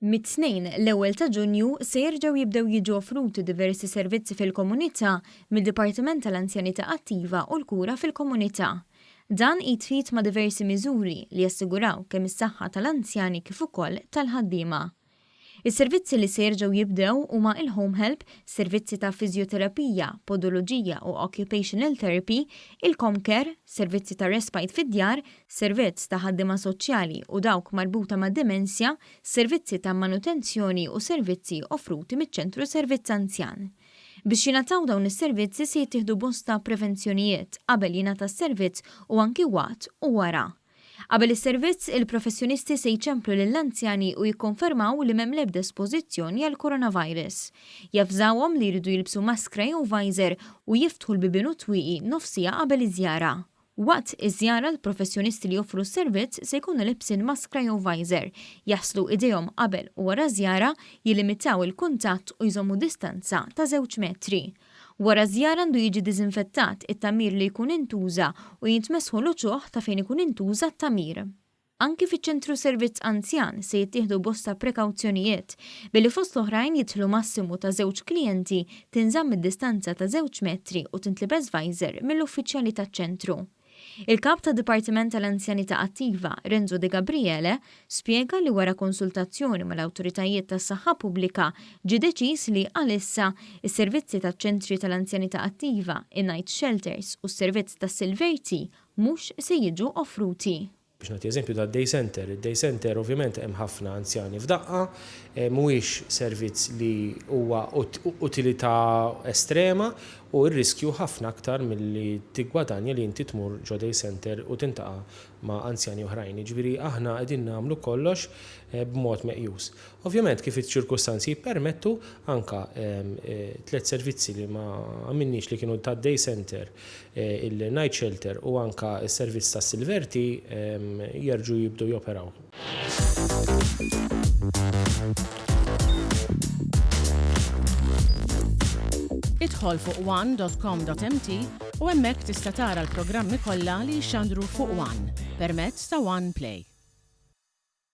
Mit-Tnejn, l-ewwel ta' Ġunju, se jerġgħu jibdew jiġu offruti diversi servizzi fil-komunità mid-Dipartiment tal-Anzjanità Attiva u l-Kura fil-Komunità. Dan id f'id ma' diversi miżuri li jassiguraw kemm is-saħħa tal-anzjani kif ukoll tal-ħaddiema. Is-servizzi li se jerġgħu jibdew huma il-home help, servizzi ta' fiżjoterapija, podoloġija u occupational therapy, il-comcare, servizzi ta' respite fid-djar, servizz ta' ħaddiema soċjali u dawk marbuta mad-dimensja, servizzi ta' manutenzjoni u servizzi offruti miċ-Ċentru Servizz Anzjan. Biex jingħataw dawn is-servizzi se jittieħdu bosta prevenzjonijiet qabel jingħata s-servizz u anki waqt u wara. Qabel is-servizz, il-professjonisti se jċemplu lill-anzjani u jikkonfermaw li m'hemm l-ebda espożizzjoni għall-coronavirus. Javżawhom li jridu jilbsu maskra jew visor u jiftħu l-bibien u t-twieqi nofs siegħa qabel iż-żjara. Waqt iż-żjara l-professjonisti li joffru s-servizz se jkunu lebsin maskra jew visor, jaħslu idejhom qabel u wara ż-żjara, jillimitaw il-kuntatt u jżommu distanza ta' żewġ metri. Wara ż-żjara għandu jiġi diżinfettat it-tagħmir li jkun intuża u jintmesħu l-uċuħ ta' fejn ikun intuża t-tagħmir. Anki fiċ-Ċentru Servizz Anzjan se jittieħdu bosta prekawzjonijiet, billi fost l-oħrajn jidħlu massimu ta' żewġ klijenti, tinżamm id-distanza ta' żewġ metri u tintlibes visor mill-uffiċjali taċ-ċentru. Il-Kap tad-Dipartiment tal-Anzjanità Attiva, Renzo Degabriele, spjega li wara konsultazzjoni mal-awtoritajiet tas-saħħa pubblika ġie deċiż li għalissa s-servizzi taċ-ċentri tal-anzjanità attiva, in-night shelters u s-servizz tas-Silver Tea mhux se jiġu offruti. Biex nagħti eżempju tad-day center, id-day center ovvjament hemm ħafna anzjani f'daqqa, mhuwiex servizz li huwa utilità estrema u r-riskju ħafna aktar milli tiggwadanja li inti tmur ġo day center u tintaqa' ma' anzjani oħrajn. Jiġifieri aħna qegħdin nagħmlu kollox b'mod meqjus. Ovvjament kif iċ-ċirkustanzi jippermettu, anke tliet servizzi li ma għamilniex li kienu tad-day center, il-night shelter u anke s-servizz tas-Silver Tea jerġgħu jibdew joperaw. Idħol fuq one dot com dot mt u hemmhekk tista' tara l-programmi kollha li jixxandru fuq one permezz ta' One Play.